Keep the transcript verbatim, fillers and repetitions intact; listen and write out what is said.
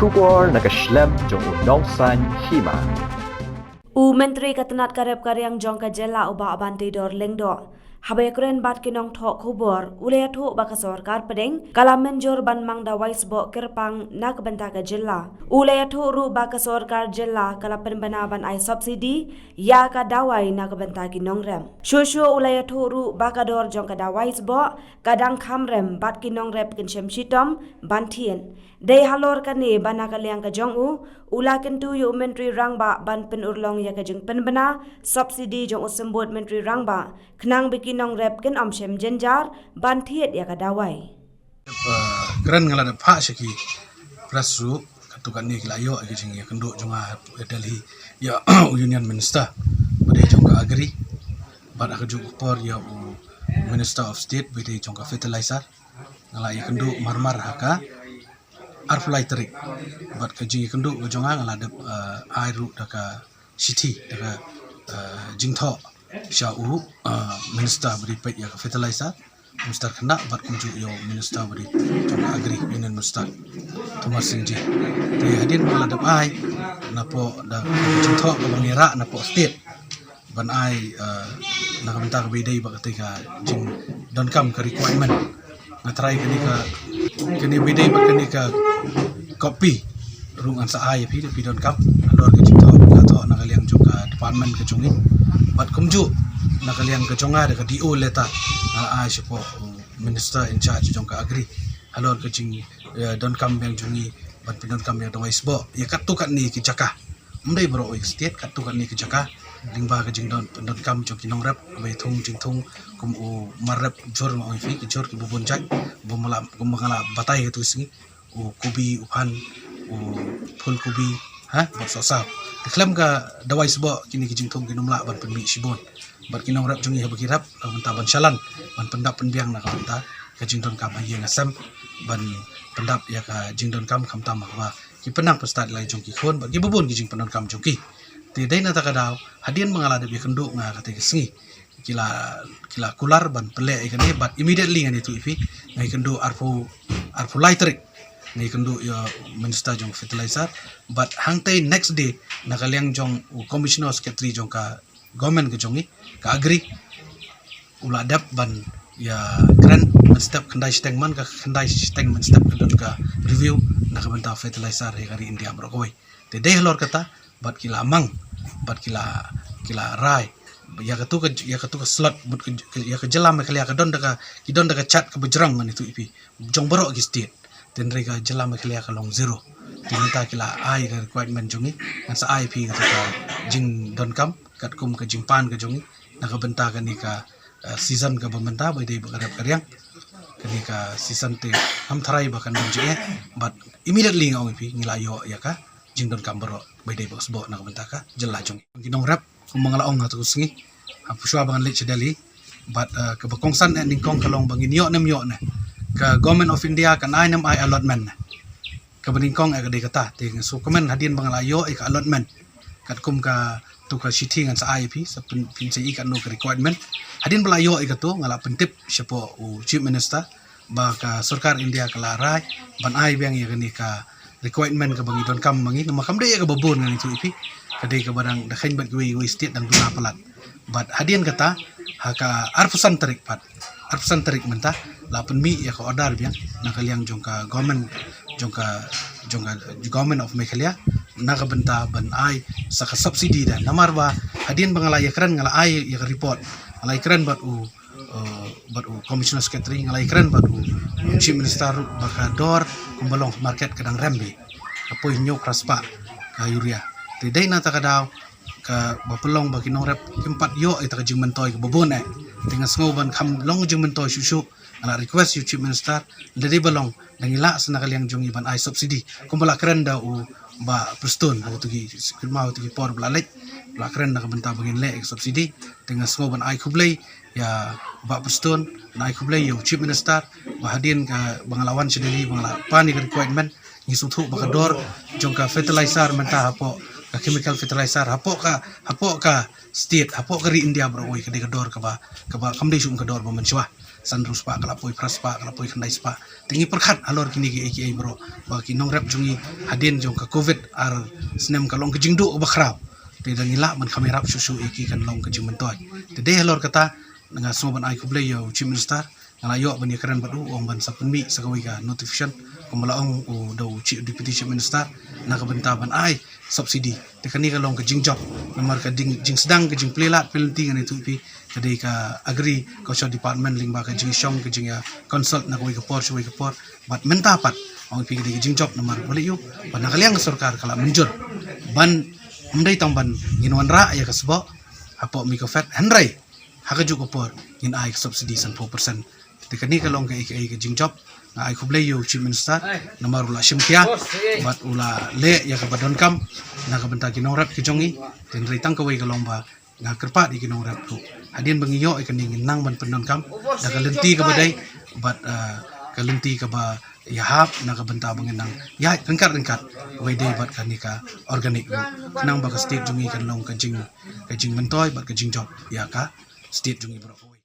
Khubor na ka shlem jong u Nongsaiñ Hima. U Myntri ka tnat ka rep ka riang jong ka jylla u Bah Banteidor Lyngdoh, haba ïakren bad ki nongthoh khubor, u la ïathuh ba ka sorkar pdeng ka la mynjur ban mang dawai sboh kyrpang na ka bynta ka jylla. U la ïathuh ruh ba ka sorkar jylla ka la pynbna ban ai subsidy ïa ka dawai na ka bynta ki nongrep. Shuh shuh u la ïathuh ruh ba ka dor jong ka dawai sboh ka dang kham rem bad ki nongrep kin shem shitom ban thied. Dei halor kane ba na ka liang ka jong u, u la kyntu ïa u Myntri Rangbah ban pynurlong ïa ka jingpynbna subsidy jong u Symbud Myntri Rangbah, khnang ba ki nongrep kin ym shem jynjar ban thied ïa ka dawai. Uh, kren nga la dep phah sha ki press ruh, katto katne ki la ïoh ïa ka jingïakynduh jong nga ha Delhi ïa u Union Minister ba dei jong ka Agri, bad ha kajuh ka por ïa u Minister of State ba dei jong ka Fertilizer. Nga la ïakynduh marmar ha ka arphew lai tarik. Bad ka jingïakynduh ka jong nga nga la dep, uh, ai ruh da ka shithi, da ka, uh, jingthoh sha u, uh, Minister ba dei peit ïa ka Fertilizer, Minister Khynnah, bad kumjuh ïa u Minister ba dei jong ka Agri, Union Minister Thomas Singh J. Te hadien ba nga la dep ai napoh, da ka jingthoh kaba ngi rah napoh state ban ai, uh, na ka bynta kaba ïadei bad katei ka jingdonkam, ka requirement. Nga tharai kane ka, kane ba ïadei bad kane ka copy ruh ngan sa ai ïa phi, lada phi donkam, halor ka jingthoh, ka thoh na ka liang jong ka department ka jong ngi. Bad kumjuh na ka liang ka jong nga, da ka D O letter nga la ai shapoh u Minister in charge jong ka Agri halor ka jing, eh, donkam biang jong ngi ban pyndonkam ïa ka dawai sboh ïa katto katne ki jaka. Ym dei baroh kawei ka state, katto katne ki jaka. Lyngba ka jingdon, pyndonkam jong ki nongrep, ba ïa thung jingthung, kum u mar rep jhur, nga ong ïa phi, ki jhur kiba bun jait, ba ma la, kumba nga la batai katto ka sngi, u kubi, u phan, u phul kubi, ha, bad sohsaw. Te khlem ka dawai sboh, kine ki jingthung kin ym lah ban pynmih shibun. Bad ki nongrep jong ngi haba ki rep, na ka bynta ban shalan, ban pyndap pynbiang na ka bynta ka jingdonkam ha ïing ha sem, ban pyndap ïa ka jingdonkam khamtam ha kaba ki pynnang pynstad ïa la jong ki khun bad kiba bun ki jingpyndonkam jong ki. Te dei na kata ka daw, hadien ba nga la dep ïakynduh nga katei ka sngi, ki la, ki la kular ban pynleh ïa kane, bad immediately ngan ïathuh ïa phi, nga ïakynduh arphew, arphew lai tarik, nga ïakynduh ïa u Minister jong Fertilizer, bad hangtei next day, na ka liang jong u Commissioner Secretary jong ka government ka jong ngi, ka Agri, u la dep ban ïakren mynstep khyndai shiteng, man ka khyndai shiteng mynstep ka don ka review na ka bynta fertilizer ha ka ri India baroh kawei. Te dei halor kata, bad ki la mang, bad ki la, ki la rai ïa katto ka, ïa katto ka slot, mut ka, ïa ka jylla Meghalaya ka don da ka, ki don da ka chart kaba jrong, ngan ïathuh ïa phi, jong baroh ki state. Te hynrei ka jylla Meghalaya ka long zero. Te mynta ki la ai ka requirement jong ngi, ngan sa ai ïa phi kata ka jingdonkam katkum ka jingpan ka jong ngi na ka bynta kane ka, eh, season kaba mynta, ba ïadei bad ka rep ka riang. Kane ka season te ngam tharai ba kan don jingeh, bad immediately nga ong ïa phi, ngi la ïoh ïa ka jingdonkam baroh ba ïadei bad ka sboh na ka bynta ka jylla jong ngi. Ki nongrep, kumba nga la ong ha katto ka sngi, ha, pyrshah ba ngan leit sha Delhi, bad, eh, kaba kongsan eh nyngkong ka long ba ngin ïoh ne ym ïoh ne, ka Government of India kan ai ne ym ai allotment ne. Kaba nyngkong eh ka dei kata, te nga sngewkmen hadien ba nga la ïoh ïa ka allotment, katkum katto ka shithi ngan sa ai ïa phi, sa pyn, phin sa ïohi katno ka requirement. Hadien ba la ïoh ïa kato, nga la pyntip shapoh u Chief Minister ba ka sorkar India ka la rai ban ai biang ïa kane ka requirement kaba ngi donkam ma ngi, namar kam dei ïa kaba bun, ngan ïathuh ïa phi. Ka dei kaba dang da kheiñ bad kiwei kiwei state dang duna palat. Bad hadien kata, ha ka arphew san tarik pat, arphew san tarik mynta, la pynmih ïa ka order biang na ka liang jong ka government, jong ka, jong ka Government of Meghalaya, na ka bynta ban ai sa ka subsidy da. Namar ba hadien ba nga la ïakren, nga la ai ïa ka report, nga la ïakren bad u, eh, bad u Commissioner Secretary, nga la ïakren bad u, u Chief Minister ruh, ba ka dor kumba long market ka dang rem bha, ka poi hynñiew phra spah ka urea. Te dei na kata ka daw, kaba pynlong ba ki nongrep kim pat ïoh ïa kata ka jingmyntoi kaba bun eh. Te nga sngew ban kham long jingmyntoi shuh shuh, nga la request ïa u Chief Minister, lada dei ba long, lada ngi lah sa na ka liang jong ngi ban ai subsidy, kumba la kren da u Bah Prestone ha kito ki, kynmaw kito ki por ba la leit, la kren na ka bynta ba ngin leh ïa ka subsidy. Te nga sngew ban ai khublei ïa u Bah Prestone, ban ai khublei ïa u Chief Minister, ba hadien kaba nga la wan sha Delhi, ba nga la pan ïa ka requirement, ngi sngewthuh ba ka dor jong ka fertilizer mynta hapoh, ka chemical fertilizer hapoh ka, hapoh ka state, hapoh ka ri India baroh kawei, ka dei ka dor kaba, kaba kam dei shuh ka dor ba mynshuwa. san hynriew spah, ka la poi phra spah, ka la poi khyndai spah. Te ngi pyrkhat halor kine kiei kiei baroh ba ki nongrep jong ngi hadien jong ka covid ar snem ka long ka jingduh ba khraw. Te da ngi lah ban kham ïarap shuh shuh ïa ki kan long ka jingmyntoi. Te dei halor kata nga sngew ban ai khublei ïa u Chief Minister, nga la ïoh ban ïakren bad u, ong ban sa pynmih sa kawei ka notification kumba la ong u da u Chief, Deputy Chief Minister, na ka bynta ban ai subsidy. Te kane ka long ka jingjop namar ka ding, jingsdang ka jingplie lad plie lynti ngan ïathuh ïa phi, ka dei ka Agriculture Department lyngba ka jingshong ka jingïa consult na kawei ka por sha kawei ka por. Bad mynta pat ong ïa phi ka dei ka jingjop namar ba lei ïoh ba na ka liang ka sorkar ka la mynjur ban, ym dei tang ban ngin wanrah ïa ka sboh hapoh MICOFED, hynrei ha kajuh ka por ngin ai ka subsidy sanphew percent. Te kane ka long kaei kaei ka jingjop. Nga ai khublei ïa u Chief Minister namar u la shim khia bad u la leh ïa kaba donkam na ka bynta ki nongrep ki jong ngi. Te hynrei tang kawei ka long ba nga kyrpad ïa ki nongrep ruh, hadien ba ngi ïoh ïa kane ngin nang ban pyndonkam da ka lynti kaba dei bad, ah, ka lynti kaba ïahap na ka bynta ba ngin nang ïaid ryngkat ryngkat kawei dei bad kane ka organic ruh, khnang ba ka state jong ngi kan long ka jing, ka jingmyntoi bad ka jingjop ïa ka state jong ngi baroh kawei.